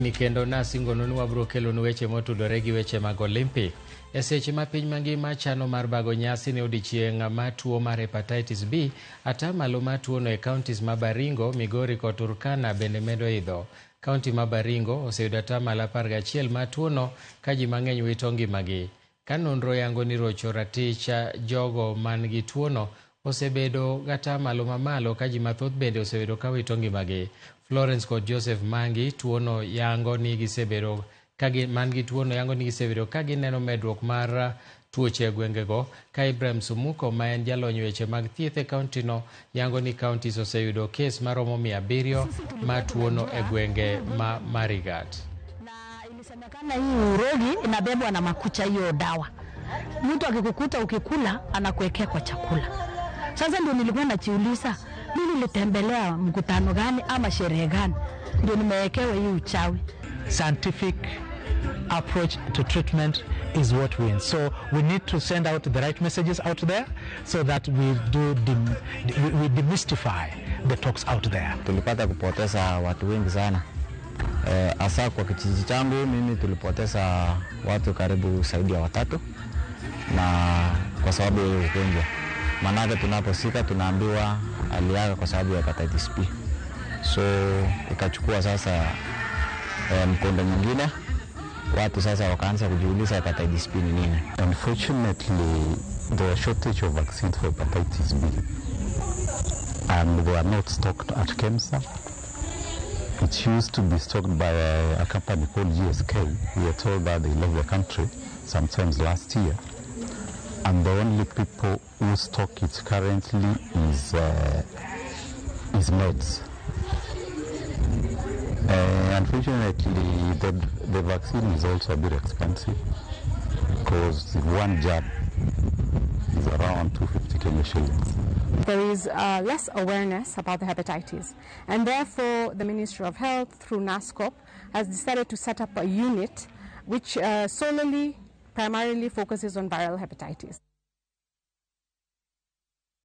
Ni kendo nasingonu ni wabiro kelonu weche motudore gi weche mag Olympic. E seche ma piny mangima chano mar bago nyasi ne odiechieng' ma tuo mar hepatitis B, atamalo mar tuono e counties ma Baringo, Migori kod Turkana bende medo idho. Kaunti ma Baringo oseyudo atamalo 11 mar tuono ka ji mang'eny wito ngimagi. Ka nonro yango ni rocho ratich jogo man gi tuono osebedo gatamalo mamalo ka ji mathoth bende osebedo ka wito ngimagi. Florence kod Joseph Mangi tuono yango ni gisebedo ka gi, man gi tuono yango ni gisebedo ka gineno medruok mar tuoche e gwengego ka Ibrahim Sumuko ma en jalony weche mag thieth e kauntino yango ni counties oseyudo kes maromo 700 mar tuono e gwenge ma Marigat. Na ilisemekana hii urogi inabebwa na makucha, hiyo dawa. Mtu akikukuta ukikula anakuwekea kwa chakula. Sasa ndio nilikuwa najiuliza, mimi nilitembelea mkutano gani ama sherehe gani ndio nimewekewa hii uchawi? Scientific approach to treatment is what wins. So we need to send out the right messages out there so that we demystify the talks out there. Tulipata kupoteza watu wengi sana, hasa kwa kijiji changu mimi tulipoteza watu karibu zaidi ya watatu, na kwa sababu ya ugonjwa. Maanake tunaposika tunaambiwa aliaga kwa sababu ya hepatitis B. So ikachukua sasa mkondo mwingine, watu sasa wakaanza kujiuliza hepatitis B ni nini. Unfortunately, there are shortage of vaccines for hepatitis B, and they are not stocked at KEMSA. It used to be stocked by a company called GSK. We are told that they left the country sometimes last year. And the only people who stock it currently is Meds. Unfortunately, the vaccine is also a bit expensive because one jab is around 250 Kenya shillings. There is less awareness about the hepatitis, and therefore the Ministry of Health through NASCOP has decided to set up a unit which solely primarily focuses on viral hepatitis.